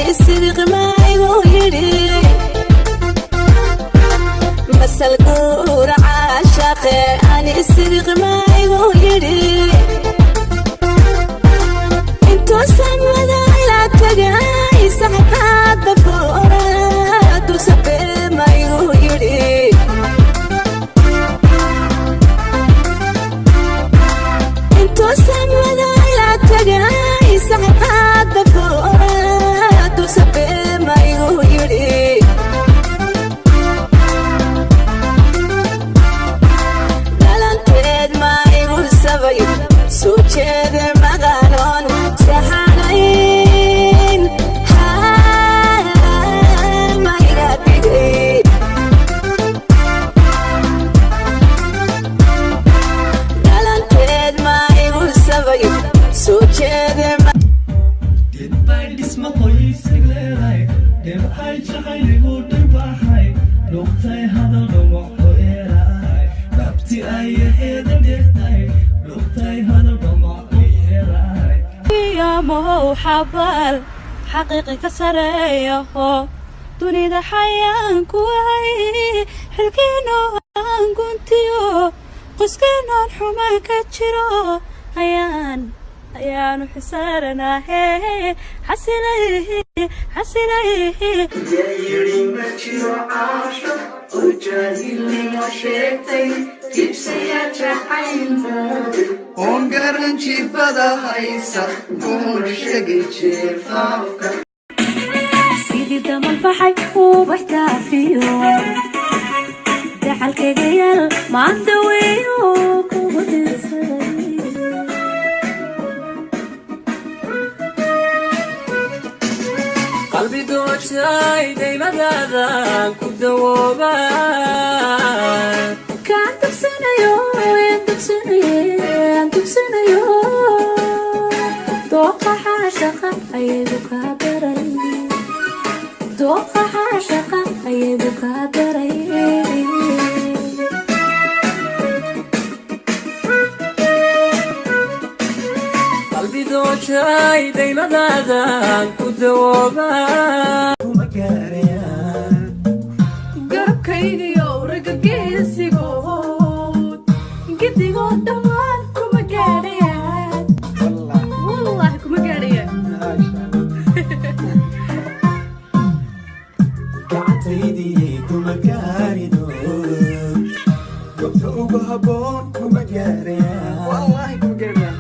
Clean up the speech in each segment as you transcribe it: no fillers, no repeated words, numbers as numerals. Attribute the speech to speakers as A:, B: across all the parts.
A: Ani sibiq maygu yidhi, masal guura caashaqe. Ani sibiq maygu yidhi, intuusan wadaila tagay saxqaadba foora dulsabe maygu yidhi. Intuusan wadaila tagay saxqaadba foora dulsabe maygu yidhi. Dhalanteed ma igu sabay, soo jeede maqaanoon saxanayn ma iga dhigay. Dhalanteed ma igu sabay, soo jeede.
B: Dhibay dhisma qoysig leedahay, dhibcay jacayligu dhibaaxay, dhugtay hadal dhumucku yeeraay, dhabti ayaheeda dhigtay, dhugtay hadal dhumucku yeeraay.
C: Yamow xabaal xaqiiqi ka sareeyaho, dunida xayaan ku ahay, xilkiino aan guntiyo, qoyskeenoon xumaan ka jiro ayaan ayaanu xisaaranahe. Xasilay, xasilay.
B: Yidhi ma jiro caasho oo jaahilnimo sheegtay, jibsaya jacayl mooday, oon garan jibada haysa, kuna sheegay jeefaafka.
C: Sidii damal baxay ubax daafiyo, dacalkayga yal maanta weyo kugu dirsaday.
D: Qalbi doojay daymadaadaan ku dawooba.
C: Kaan dugsanayo, aan dugsanaye, aan dugsanayo, dooqa xaashaqa ayagu kaa daray, dooqa xaashaqa ayagu kaa daray.
D: Qalbi doojay daymadaadaan ku dawooba.
B: Kuma gaarayaan.
C: Garabkaygiyo ragageesigood, gidigoo dhammaan kuma gaadhayaan, wallaahi kuma gaadhayaan.
B: Gacantaydii kuma gaarido, gobta ugu habboon kuma gaarayaan.
E: Wallaahi kuma gaarayaan.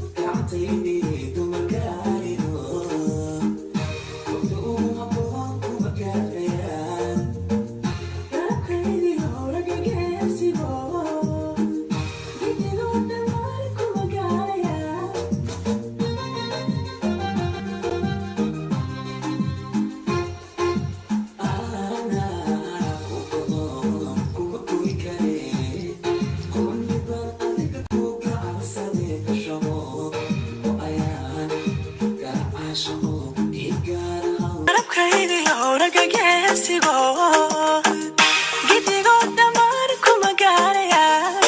B: Gacantaydii kuma gaarido, gobta ugu habboon kuma gaarayaan.
C: Garabkaygiyo ragageesigood, gidigoo dhammaan kuma gaadhayaan. Garabkaygiyo ragageesigood, gidigoo dhammaan kuma gaadhayaan.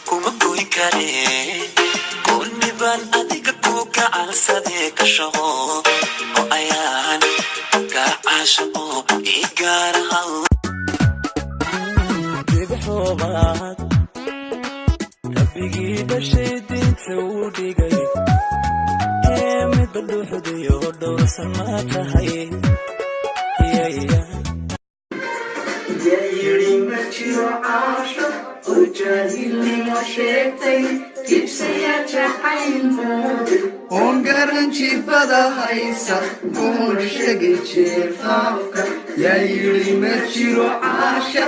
B: Kuma goyn kare, kulmibaan adiga ku gacalsade ka shaqo oo ayaan ka caashaqo ii gaaraha.
D: Dhibxoobaad rabbigii dhashay diinta uu dhigay ee midba dhuuxdayo dhowrsan ma tahay.
B: Yidhi ma jiro caasho oo jaahilnimo sheegtay, jibsaya jacayl mooday, oon garan jibada haysa, kuna sheegay jeefaafka. Yaa yidhi ma jiro caasha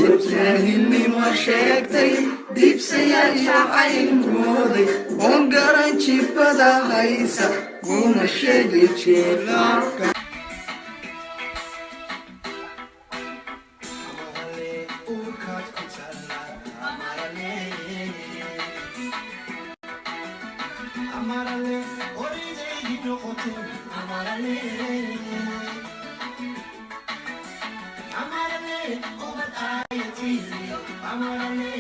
B: oo jaahilnimo sheegtay, dibsaya jacayl mooday, oon garan jibada haysa, kuna sheegay jeefaafka? Amarale, oridaydi noqotay. Amarale, amarale, ubad aayatiisi. Amarale,